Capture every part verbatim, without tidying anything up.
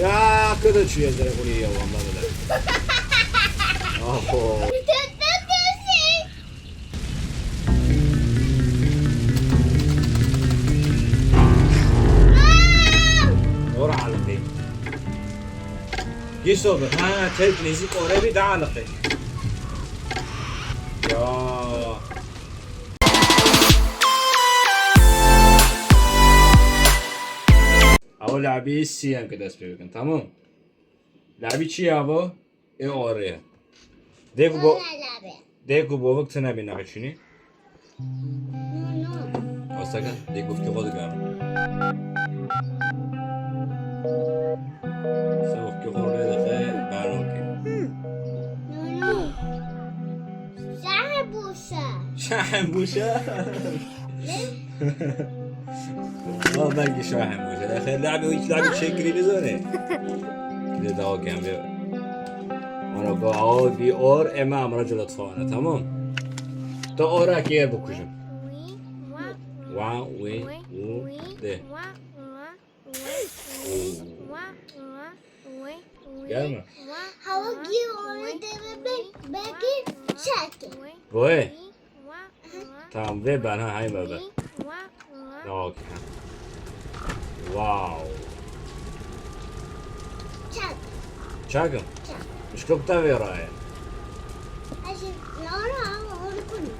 Ya, kıda çiye zere kuni ya, vallahi bile. Aho. Or aldi. Giso be, ha, tek nezik ore bir daha aldi. Ya. Ew labî sî em ki dest pê bikin, tamam. Labî çi ya bo? Ê orê. Dê ku bo-, Ora labî. Dê ku bovik tine bî nexişînî. No, no. Asta ke, dê ku fikê xwe digerin. Se fikê xwe rê dixe, berokê. No, no. Şahin bûşe. Şahin bûşe. Al belki Şahin bûşe. Xêr, labî hiç labî çekirî nizane. Lê daha kem be. Ona go aw bi or ema amra cila tfana, tamam. Ta ora ki yer bikujim. Wa, we, u, de. Gelme. Hava gir onu deme be-, belki çek. Boy. Tamam, ve ben ha, hay be. Tamam, okey. Wow. Çek. Çakım. Çek. Mişko ta ve raye. Hadi, Laura, onu konu.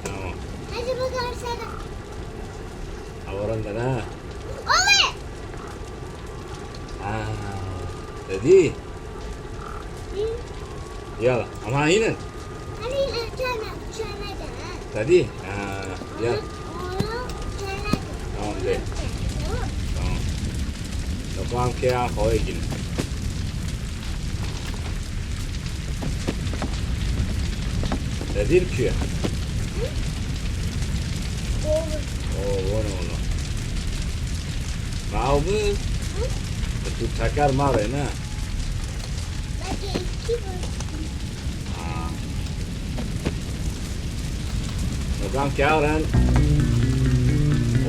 Tamam. Hadi bakalım sana. Avarın da ne? Oley! Aa, dedi. Hı. Yala, ama inin. Hani, e, çana, çana da. Dedi. Aa, ya. Onu, onu çana da. Tamam, de. Tamam. Tamam. Tamam, ke ya, koy gidin. Te dîr kî ye? Hı? Oo, vana wala. Ma ew bi? Hı? Bi tu teker ma re ne? Belki iki var. Ha. Nokam kar hen.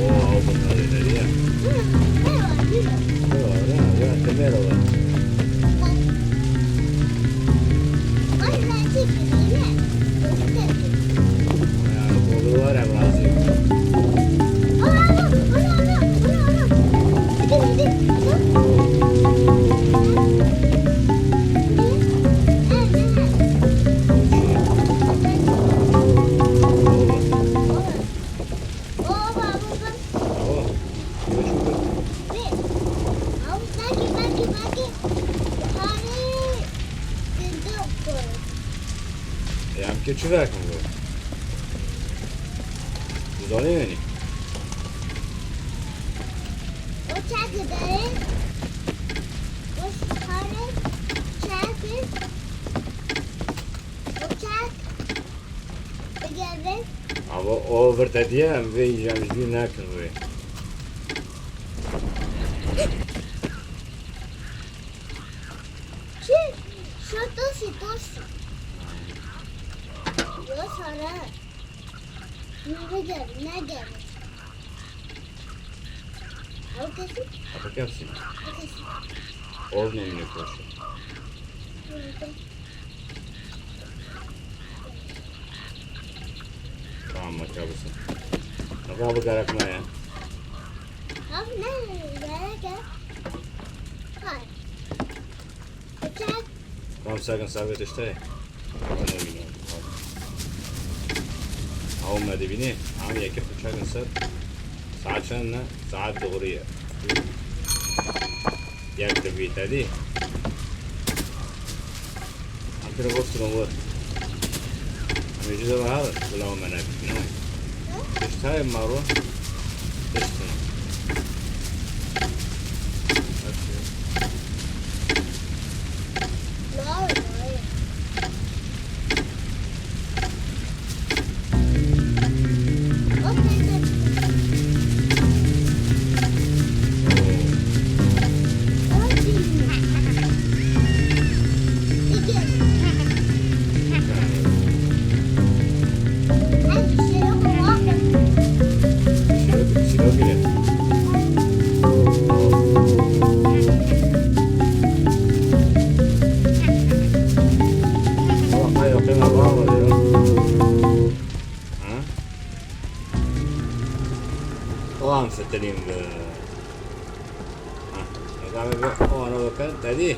Oo, ew bi navê derî ye. Hı, ne var, ne var? Ne var, ne var? Ya, temel var. Bak. Ay, ben çekeyim, ne? Çocuk yapayım. Ya, olur var ya, razı. Ana, ana, ana, ana, ana, ana. Hadi, hadi. Hı? Baba, baba. Awa. Ve, aw, belki, belki, belki. Hani, gündü koy. E, em ke çi vekin bu? Dizanê yani. O çakı dere. O hani çakı. O çak. Digerbe. Ama o vir te diye em vê îcamcî nekin wê. Çi? Şo tosî, tosî. Yo, sare. Nege, nege. Ew kesî? Ew kesî. Ew kesî. Ov nemîne koşu. Nege. Tamam, maka bisin. Maka bu gerek me ya. Abi ne? Gerek ya. Hay. Uçak. Tamam, sakin, sabit işte. Tamam, emin ol. Tamam. Tamam, hadi bini. Tamam, yakıp uçakın ser. Saat çend ne? Saat doğru ya. Yak da bir hadi. Akira bok sıra var. Ama yüzü de var. Bula o merak. Ne? Piştayê maro. Piştayê. Wan fitilîn bi. Ha, neka me bi wana bikin, te dî?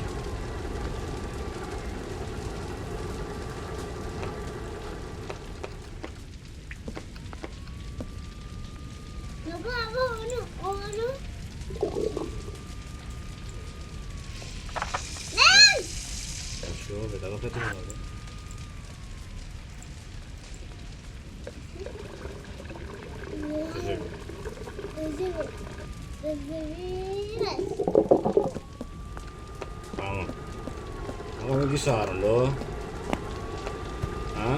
Baba, baba, onu, onu. Lan! Şu bedava katılmadı. Teşekkür. Özür, özür dilerim. Tamam. Ama bir sağırın lo. Ha?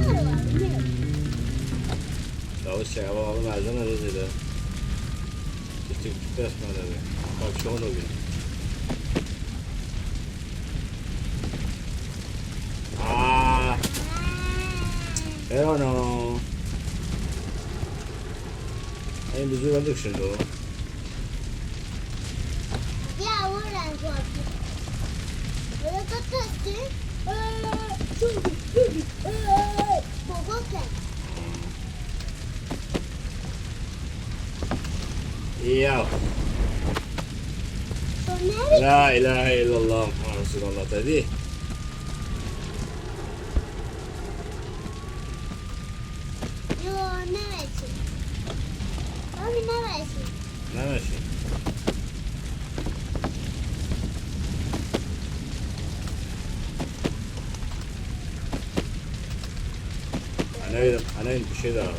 Tamam, tamam. Çavuş çek, ama oğlum, ağzına da dedi. Küçük bir ters mi dedi? Bak, şu onu bir. Aa. Pero no. Ay, bir zor aldık şimdi o. Ya, were, were. Were, tatlı. Ee, çok, çok, ee, baba sen. Ya. Sonra La ilahe illallah Muhammed Resulallah dedi. Yo, ne versin? Abi, ne versin? Ne versin? Anayın, anayın bir şey daha var.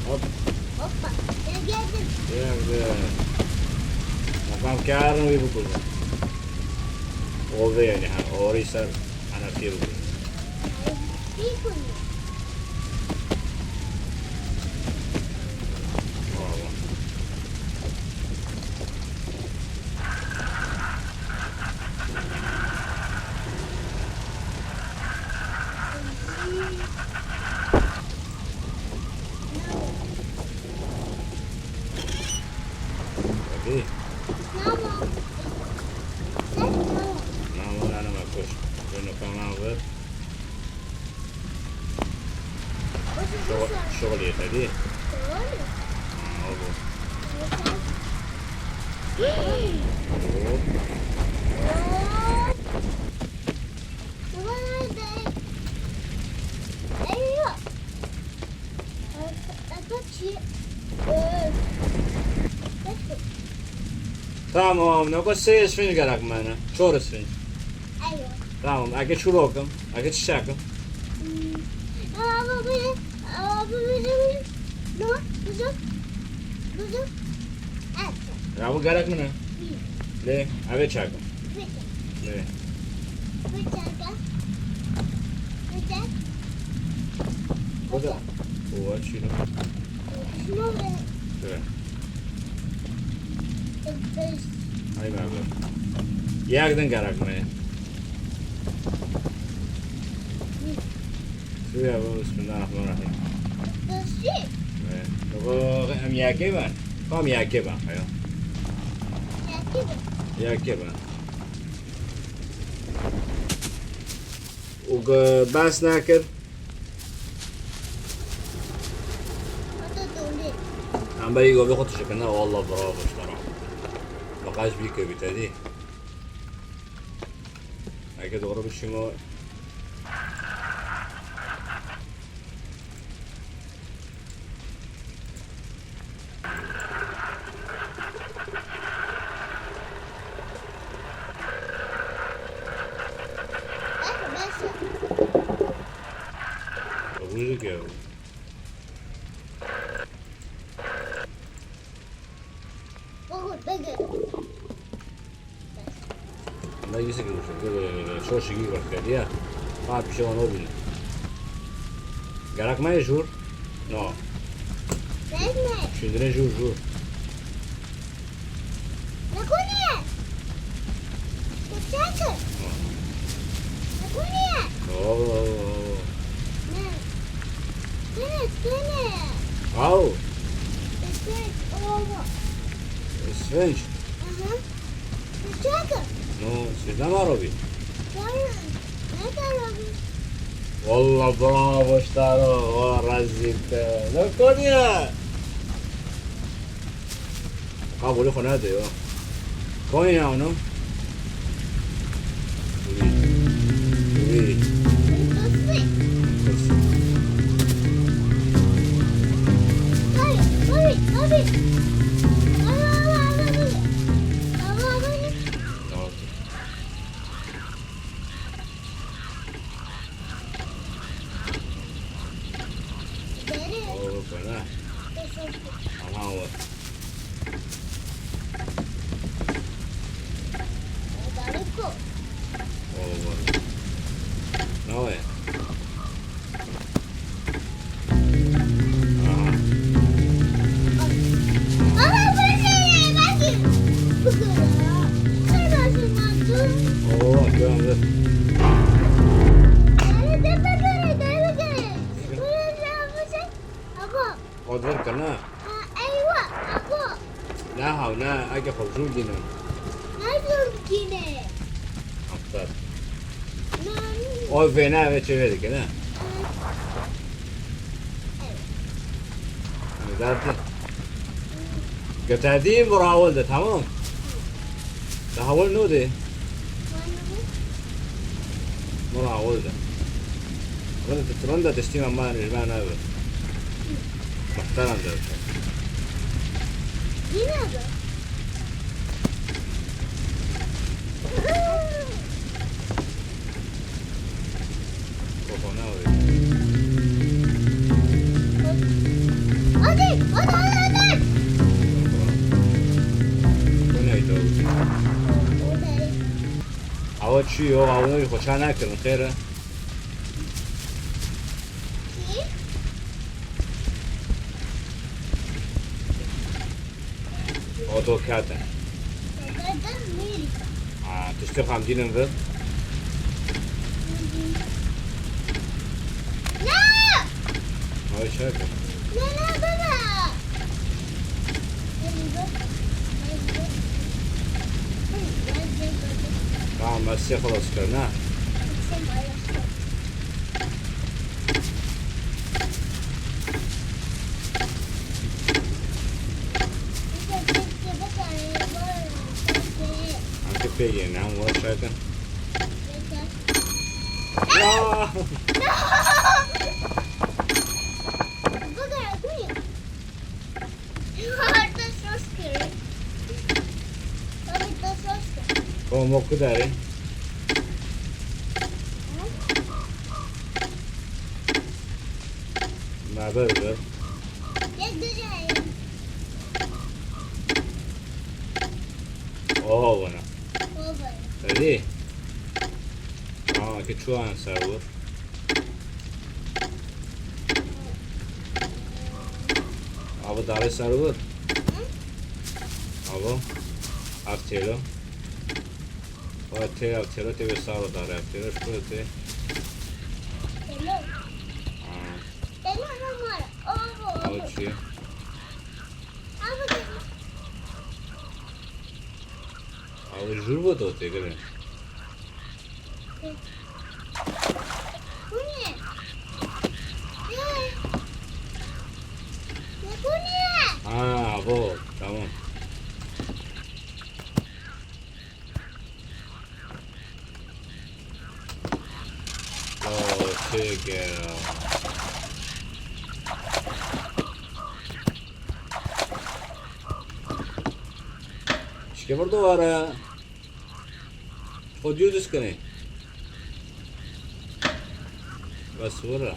Hop. Hoppa. Gel, geldim. Geldi. Makam karın bir bu kuzum. Oldu yani, ha, orayı sen ana bir bu kuzum. Bir kuzum. Tamam. Tabii. Tamam. Sen tamam. Tamam, ana, ana, koş. Şuxul, şuxul yê te dî? Ha, oldu. Hop. Tamam, noko sê isfinc gerek mene. Çor isfinc. Eywa. Tamam, eke çûrokim, eke çiçekim. Hmm. Ama bu, ama bu bizim, no, bizim, bizim. Evet. Ya bu gerek mene. Hı. Lê, eve çekim. Peki. Lê. Peki. Peki. Bu da. Bu var, şunu. Şunu ve Evet. Ay, ben, ben. Yek din gerek me. Şuraya bu, Bismillahirrahmanirrahim. Nasıl? Evet. Bu, em yekê ben. Tam yekê ben, ya. Yekê ben. Yekê ben. û ge-, behs nekir. Em berî gavê xwe tiştekirine, wallah bravo ji te re. Baqaj bî ke bî te dî. Eke doğru bişîmo. Baba, bege. Ne yüzük yürüyüşü? Çok şükür bak geldi ya. Ha, bir şey ona oldu. Gerek mi jur? No. Gelme. Şimdi ne jur jur? Ne konuya? Kucakı. Ne konuya? Oo. Ne? Ne, ne? Au. Isfinç, oğlum. Isfinç. Aha. Kucakı. No, sizden var o bir. Wallah bravo Ştaro, wa rezîl te. Ne koniye? Kabulü xwe nade yo. Koniye onu. Wî. Wî. Tamam. Derê. Oo, fena. Kesin. Aha, o. Dariko. Oo, var. Ne o ya? Aha. Baba, bu ne? Bakayım. Bu kadar. Sen nasıl baktın? Oo, gördüm. Öyle deme göre, deme göre. Bunu ne yapacak? Abo. Order kana. Ha, eywa, abo. Ne hav, ne, ake xwe zû dînin. Ne zû dîne? Aptal. Ne? O vêne eve çêvê dike, ne? Evet. Hani derdi. Göterdin bu Raul de, tamam. Daha var ne o de? Mura awil de. Wele tu tirinde tiştî me ma nêjme nabe. Bexteran de. Yine mi? Kokona wê. Hadi, hadi, hadi, hadi. Bu neydi o? Awa çi yo, awa wî xwe ça nekirin, xêr e? Kî? Oto kete. Oto kete mîrî. Ha, tiştê xemgîn in vir. Ne! Ay, çek. Ne, ne, baba. Tamam, ez sê xelas kir, ne? Em pê yên, em were çekin. Ya! Bigire, bigire. Te şaş kir. Baba, te şaş kir. Komo ku derê? Me ber ber. Yek dije. Oha wana. Oha. Erê. Aa, ke çuwan ser wir. Ava dare ser wir. Ava. Ev têlo. Ava tê, ev têlo tê wê saro dare. Ev têlo ji ku tê? Têlo. Ha. Têlo ne mara. Ava. Ava çi ye? Ava têlo. Ava jûr bo to tê gire. Ha, abo, tamam. Oh, çêke. Şike vurdu var ya. Xwe dûr diskine. Bes wira.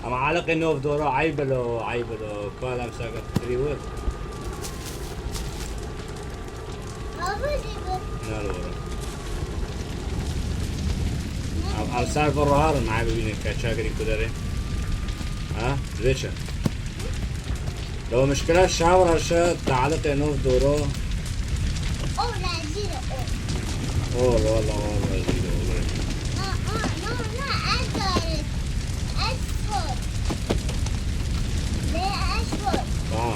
Ama alaqê nov dora eyb lo, eyb lo. Kal em saka fikrî wir. Nalo were. Ev ser vê raharin, me bibînin ke çakirin ku derê. Ha? Vê çi? Lo mişkila şav raşe, daliqê nov doro. O rezil o. O, wala, wala, rezil o. Aa, aa, no, no, ez doğru. Ez spor. Ne, ez spor. Ha.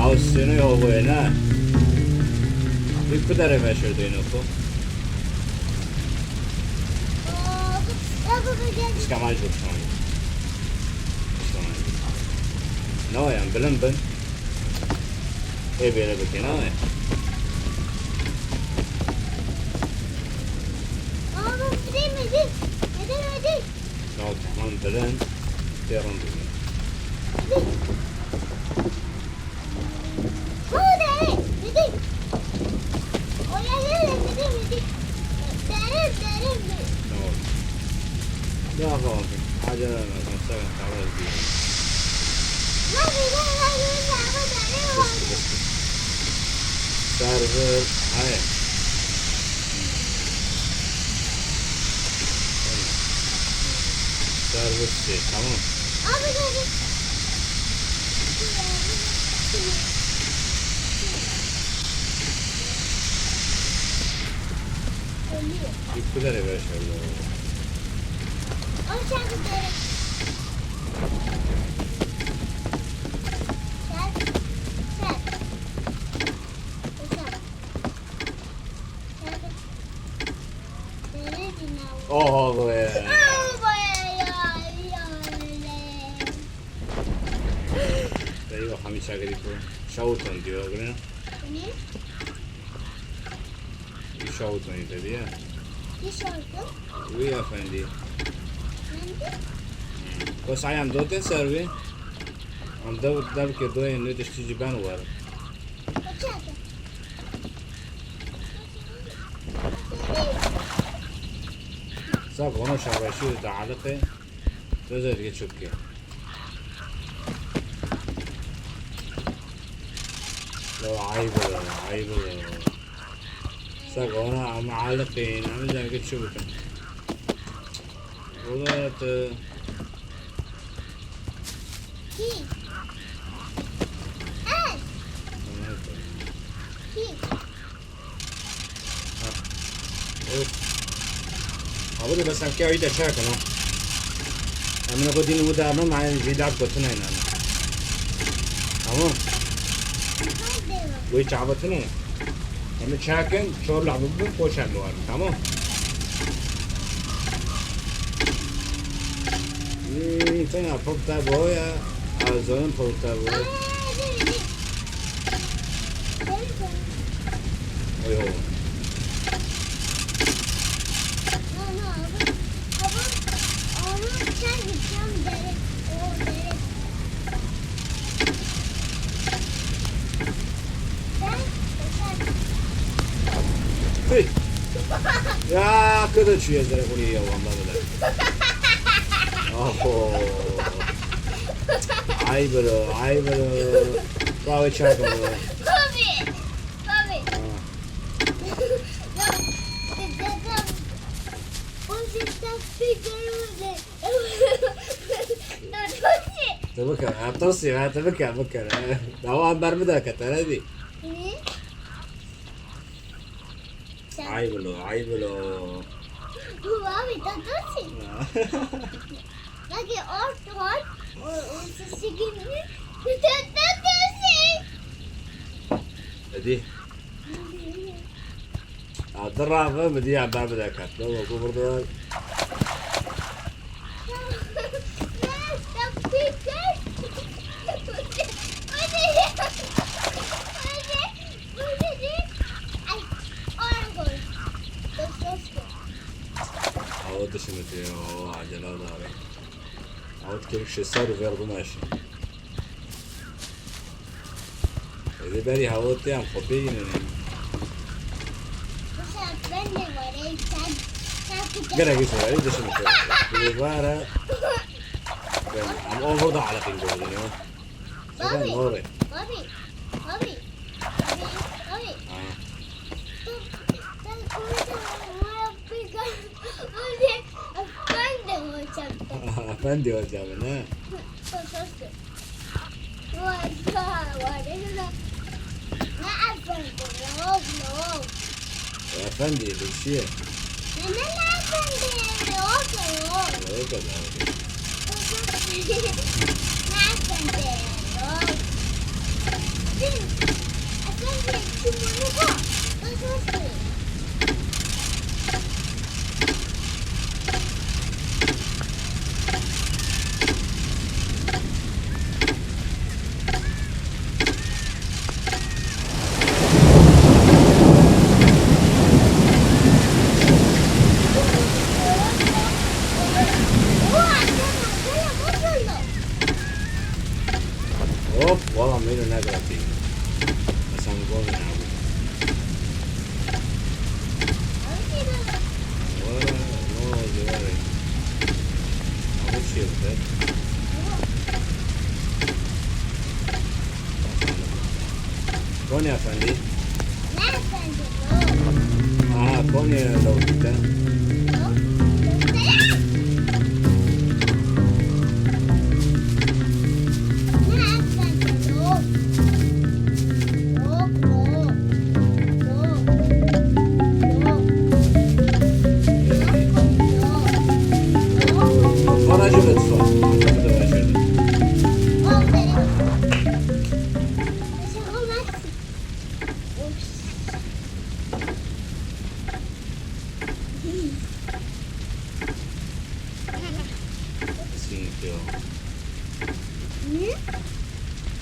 Ew sênoyê ovoyê ne? Wî ku derê veşirdîne xwe? Îskemal jî bişanî. Îskemal jî. Ne yan bilind bin. Ê bêre bikê, ne ya? Ama bu değil mi? Değil. Neden öyle değil? Ya tamam, bilind. Tê rind bibî. Değil. Tamam. Ya bak, acele etme, sen sen kahve bir. Bıskı, bıskı. Servis, hayır. Servis şey, tamam. Abi geldi. Ölüyor. Bitkiler yavaş yavaş. Al çabuk geri. Çek. Çek. Çek. Çek. Geri dinle. Oha be. Oha be ya, ya, ya. Eyvah, hemî çakerî ku şawtan diyor, ne? Ne? Îşawtan î te diye. Îşawtan? Wî efendî. Efendî? Ko sayan dote ser wî. Am dev, dev ke doyên nê tiştî jî ben wer. Sa kono şabaşî da aliqe. Teze dike çöpke. Ya ayıp oluyor, ayıp oluyor. Sak ona ama aliqin, ama zengin çubuk. Ola te. Ki. Ay. Ki. Ha. Of. Abi de bes em ke ayı da çakin ha. Emine ko din uda ama ma jilat gotine inana. Tamam. Wê çavatine. Em çakin, çor la bu, bu koşan lo. Tamam. Hmm, sen ya pop da boya. Azon pop da boya. Oy, oy. Hey. Ya, kıda çiye zere kuni ya, vallahi bile. Aho. Ay bro, ay bro. Kahve çay bro. Tabii. Tabii. Ha. Te bikir, ha, tosî, ha, te bikir, bikir. Dawa ber bide ke te ne dî. Ne? Ay bilo, ay bilo. Bu abi, te tosî. Ha. Belki ort var. O, o sesi gibi. Te, te tosî. Hadi. Ya, dirave mi diye ben bir dakika. Tamam, bu burada. Hava dışını diyor, hava acele var. Hava dışını şey sarı ver bu maşın. Ê, berî hawotê em xwe pê yînin. Gelek î severî dişim. Bi vara. Em over da eleqîn gotin ya. Bobby, Bobby, Bobby, Bobby, Bobby. Ha. Sen, sen, sen, sen, Efendi olacağım, ne? Ne efendi, yok, yok. Efendi, bir şey. Ne, ne, ne efendi, yok, yok. Yok, yok. Ne efendi, yok. Efendi, kim bunu bu? Hop, valla meylo ne kadar değil. Hasan Gol ne abi? Valla, no, cevare. Ama şey yok, evet. Konya Efendi. Ne efendi, no? Aha, Konya Efendi. No? Ne efendi, no? No, no. No. No. No. Bana şöyle tutalım. Aferin. Kesinlikle yok. Ne?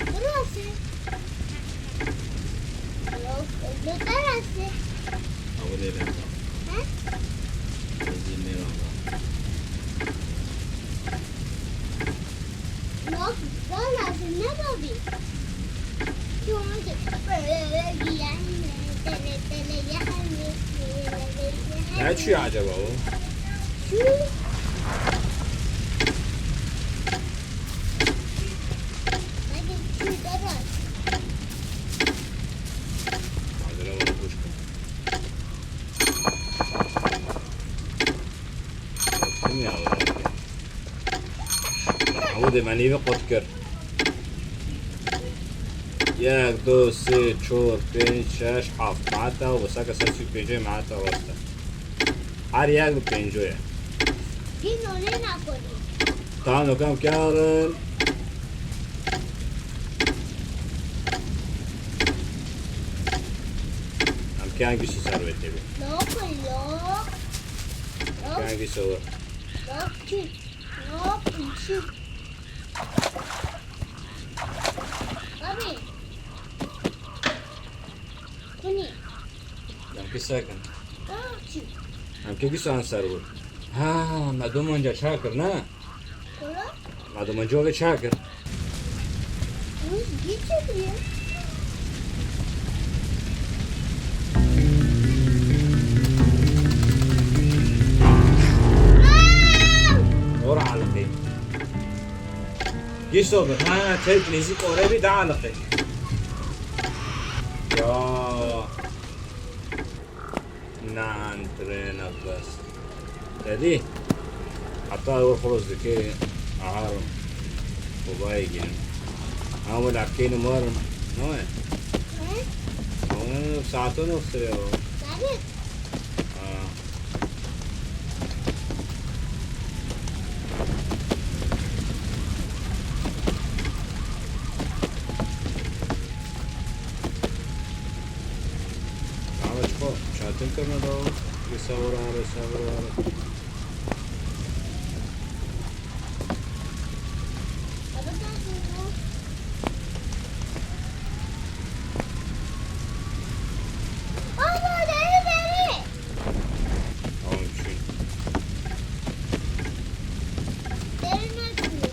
Burası. Yok, öbür tarafı. Ama ne ben? Ha? Özür dilerim. Yok, vallahi ne babi? Ne açıyor acaba o? Şu. Hadi şurada bak. Macera var, hoş geldin. Kim ya o? Ew dê me nîvî qut kir. Yek, du, sê, çor, pênc, şeş, heft. Me heta wisa ke ser sî û pêncê me heta wasta. Her yek bi pênco ye. Dîno lê nakorî. Tamam, kam karin. Em kengî ser wê tê bi. Yok, yok. Kengî sor. Yok, çi? Yok, çi? Abi. Kuni. Em kisa kin. Yok, çi? Em kengî ser wê. Ha, me domanca çakir, ne? Kola? Madem önce öyle çakır. Hı, git çekiliyor. Or alqi. Git sobe. Ha, tek nezik oraya bir daha alqi. Ya. Nan, trênek bes. Te dî? Heta ew xelos dike, ahar, xwe bayê girin. Ha, wela kênim werin. Ne? Hı? Ama saeto ne sirê o? Tabii. Ha. Ama çiko, çatin kirine da o. Rêsa were, rêsa were. Baba, deri, deri. Tamam, çi? Deri ne çi?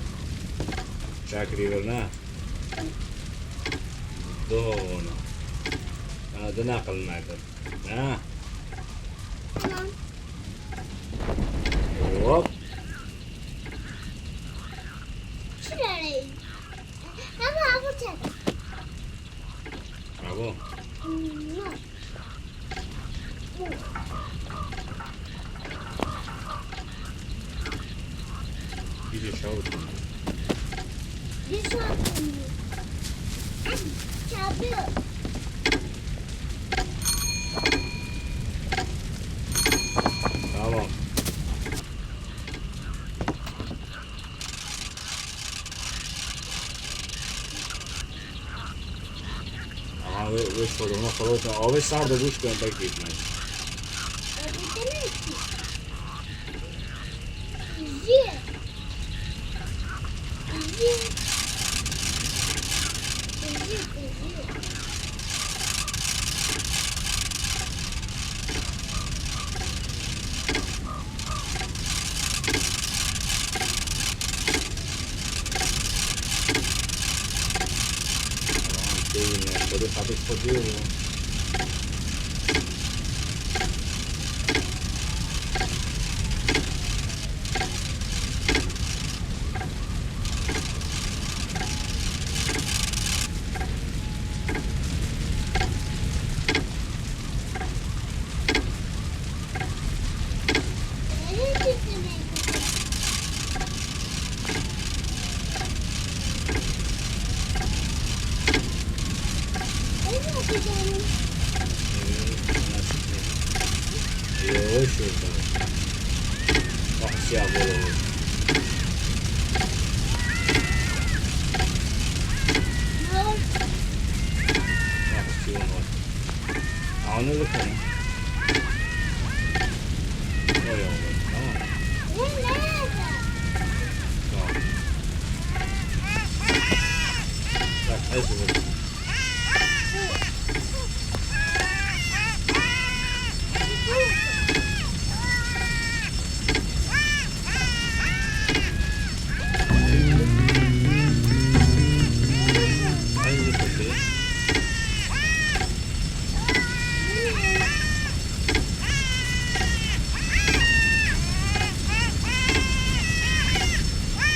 Çakirî vir ne? Dona. Ha, di naqil nakir. Ha. Tamam. Hop. Şuraya. Ama bu çek. Bravo. Hmm, yok. Bu. Gidişe This one. Çabuk. Tamam. Aha, we, we çoruma xelat. Avê sar de goş kevin, belkî hikmet. Tamam, değil yani. Böyle hafif kopuyor ya. Yavaş ol. Bak, siyah bol olur. Bak, siyah bol. Anladık onu. Öyle olur. Tamam. Tamam. Bak, neyse, bak.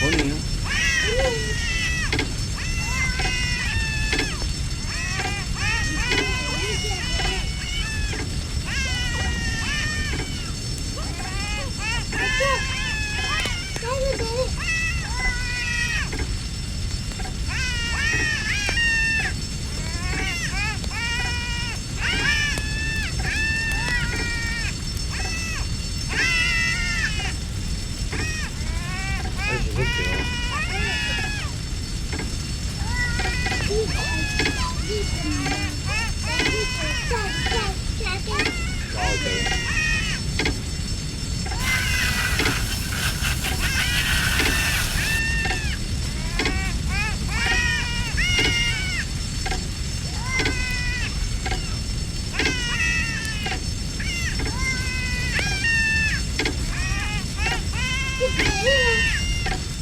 O ne ya?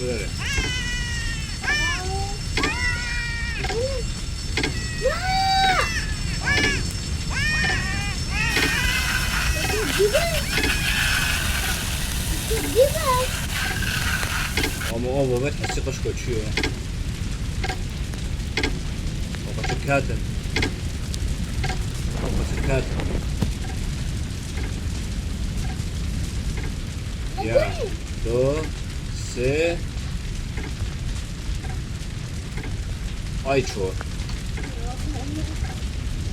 Böyle. Ama o Mehmet hesi kış kaçıyor. O kaçıp katin. O kaçıp katin. Ya. Do. Se. Ay çor.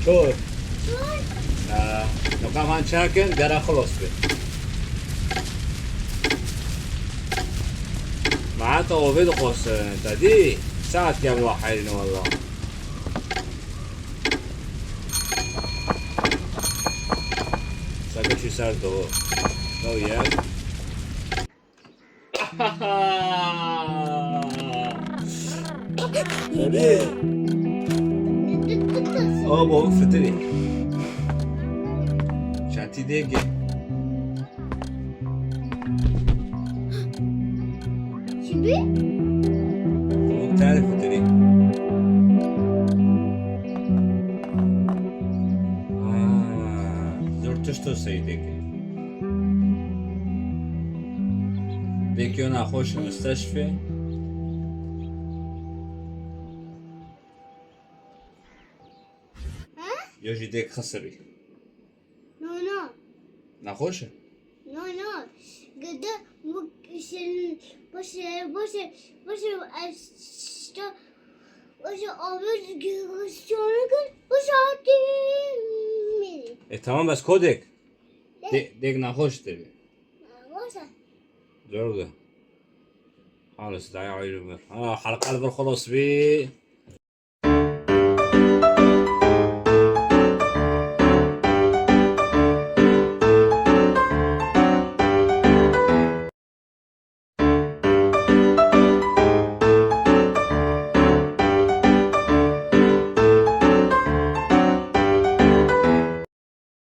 Çor. Ha, nokam han çakin, dera xelos be. Ma heta ovê dixwestin, te dî? Saet ya wa heyrîne walla. Seke çî ser do. Do ye. Tabii. Abo, fitirî. Çatî dê ki. Çi bî? Abo, tarif fitirî. Aa, zor tişt o seydeki. Peki o naxweş e, müsteşfê? Ha? Yo jî dêk xisirî. No, no. Naxweş e? No, no. Gide mu-, Şimdi başı başı başı aşağı başı abi göğüsünü gör. Başı atayım. E tamam, bes kodek. De, dek naxoş tabi. Başı. Doğru da. Halis daha ayrı bir. Ha, halka bir خلاص bir.